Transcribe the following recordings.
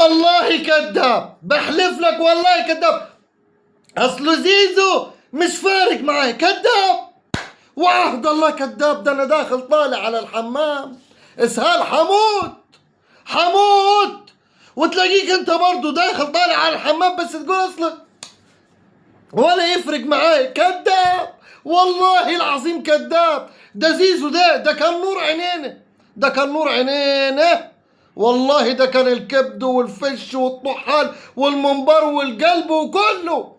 والله كذاب، بحلف لك والله كذاب. اصله زيزو مش فارق معي، كذاب وعهد الله كذاب. ده انا داخل طالع على الحمام اسهال، حموت حموت. وتلاقيك انت برضو داخل طالع على الحمام بس تقول اصله ولا يفرق معاي. كذاب والله العظيم كذاب. ده زيزو ده كان نور عينينا، ده كان نور عينينا والله. ده كان الكبد والفش والطحال والمنبر والقلب وكله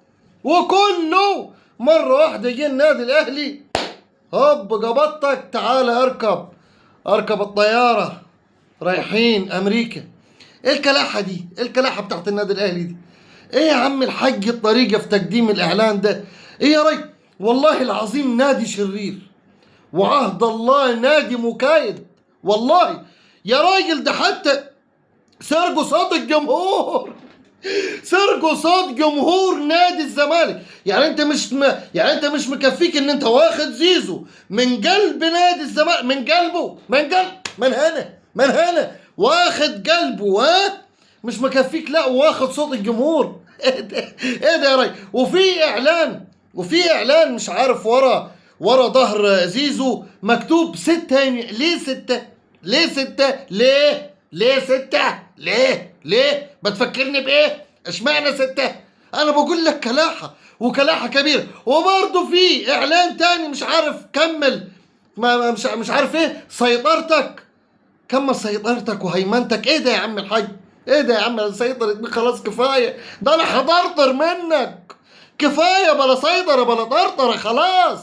وكله. مرة واحدة جه النادي الأهلي، هوب قبضتك، تعال اركب اركب الطيارة رايحين أمريكا. ايه الكلاحة دي؟ ايه الكلاحة بتاعت النادي الأهلي دي؟ ايه يا عم الحاج الطريقة في تقديم الإعلان ده؟ ايه يا رجل؟ والله العظيم نادي شرير، وعهد الله نادي مكايد والله يا راجل. ده حتى سرقوا صوت الجمهور، سرقوا صوت جمهور نادي الزمالك. يعني انت مش يعني انت مش مكفيك ان انت واخد زيزو من قلب نادي الزمالك، من قلبه، من قلب، من هنا، من هنا واخد قلبه، ها مش مكفيك، لا واخد صوت الجمهور. ايه ده، ايه ده يا راجل؟ وفي اعلان، وفي اعلان مش عارف ورا ظهر زيزو مكتوب 6. ليه 6؟ ليه 6؟ ليه؟ ليه 6؟ ليه؟ ليه؟ بتفكرني بايه؟ اشمعنى 6؟ انا بقول لك كلاحة، وكلاحة كبيرة. وبرضه في اعلان تاني مش عارف كمل، ما مش عارف ايه، سيطرتك، كمل سيطرتك وهيمنتك. ايه ده يا عم الحاج؟ ايه ده يا عم؟ سيطرت بيه خلاص كفاية، ده انا هطرطر منك كفاية، بلا سيطرة بلا طرطرة خلاص،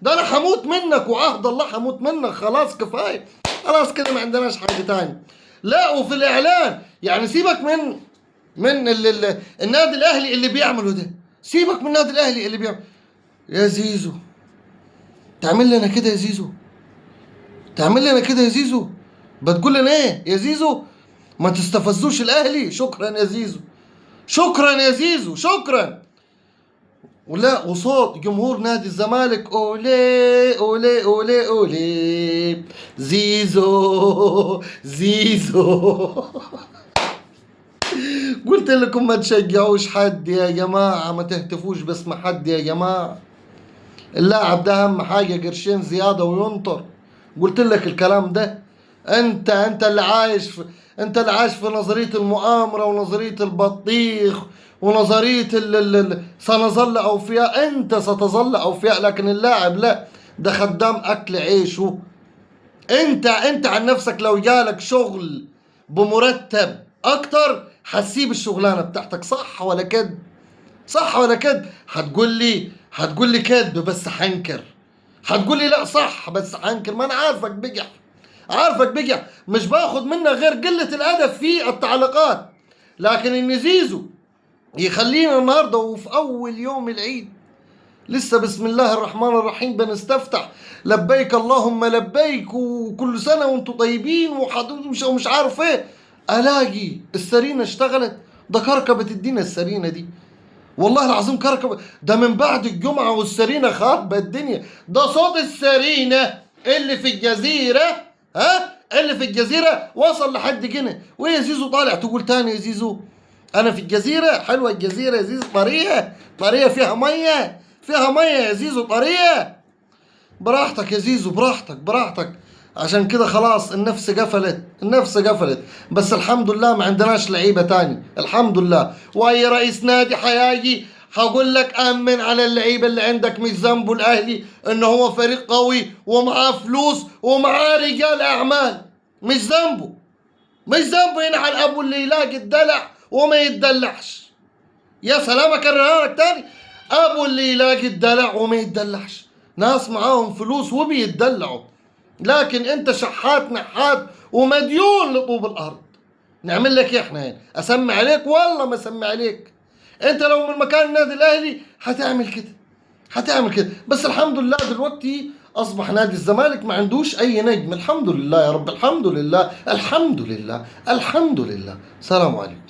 ده انا هموت منك وعهد الله هموت منك خلاص كفاية، خلاص كده ما عندناش حاجة تاني. لا وفي الاعلان يعني سيبك من النادي الاهلي اللي بيعمله ده، سيبك من النادي الاهلي اللي بيعمله. يا زيزو تعمل لنا كده يا زيزو، تعمل لنا كده يا زيزو، بتقول لنا ايه يا زيزو؟ ما تستفزوش الاهلي. شكرا يا زيزو، شكرا يا زيزو، شكرا. ولا وصوت جمهور نادي الزمالك اولي اولي اولي اولي زيزو زيزو. قلت لكم ما تشجعوش حد يا جماعة، ما تهتفوش باسم حد يا جماعة. اللاعب ده اهم حاجة قرشين زيادة وينطر. قلت لك الكلام ده. انت اللي عايش في، انت اللي عايش في نظرية المؤامرة ونظرية البطيخ ونظرية سنظل أوفياء. انت ستظل أوفياء، لكن اللاعب لا، ده خدام أكل عيشه. انت عن نفسك لو جالك شغل بمرتب أكتر هتسيب الشغلانة بتاعتك، صح ولا كذب؟ صح ولا كذب؟ هتقول لي كذب بس حنكر، هتقول لي لا صح بس حنكر. ما انا عارفك بجح، عارفك بجح، مش باخد منك غير قلة الأدب في التعليقات. لكن إن زيزو يخلينا النهارده وفي أول يوم العيد لسه بسم الله الرحمن الرحيم بنستفتح لبيك اللهم لبيك وكل سنة وانتم طيبين وحضرتك ومش عارف ايه، ألاقي السرينة اشتغلت. ده كركبة الدنيا السرينة دي، والله العظيم كركبة. ده من بعد الجمعة والسرينة خربت الدنيا. ده صوت السرينة اللي في الجزيرة، ها اللي في الجزيرة وصل لحد جنة. ويا زيزو طالع تقول تاني يا زيزو أنا في الجزيرة. حلوة الجزيرة يا زيزو، طرية طرية، فيها مية، فيها مية يا زيزو، طرية. براحتك يا زيزو، براحتك براحتك. عشان كده خلاص النفس قفلت، النفس قفلت. بس الحمد لله ما عندناش لعيبة تاني، الحمد لله. وأي رئيس نادي حياجي هقول لك أمن على اللعيبة اللي عندك، مش ذنبه الأهلي إن هو فريق قوي ومعاه فلوس ومعاه رجال أعمال، مش ذنبه، مش ذنبه. ينعل أبو اللي يلاقي الدلع وما يتدلعش. يا سلام، أكررها لك تاني، أبو اللي يلاقي الدلع وما يتدلعش. ناس معاهم فلوس وبيتدلعوا، لكن انت شحات نحات ومديون لطوب الارض. نعمل لك ايه احنا هنا؟ اسمي عليك والله ما اسمي عليك. انت لو من مكان النادي الاهلي هتعمل كده، هتعمل كده. بس الحمد لله دلوقتي اصبح نادي الزمالك ما عندوش اي نجم، الحمد لله يا رب، الحمد لله، الحمد لله، الحمد لله. سلام عليكم.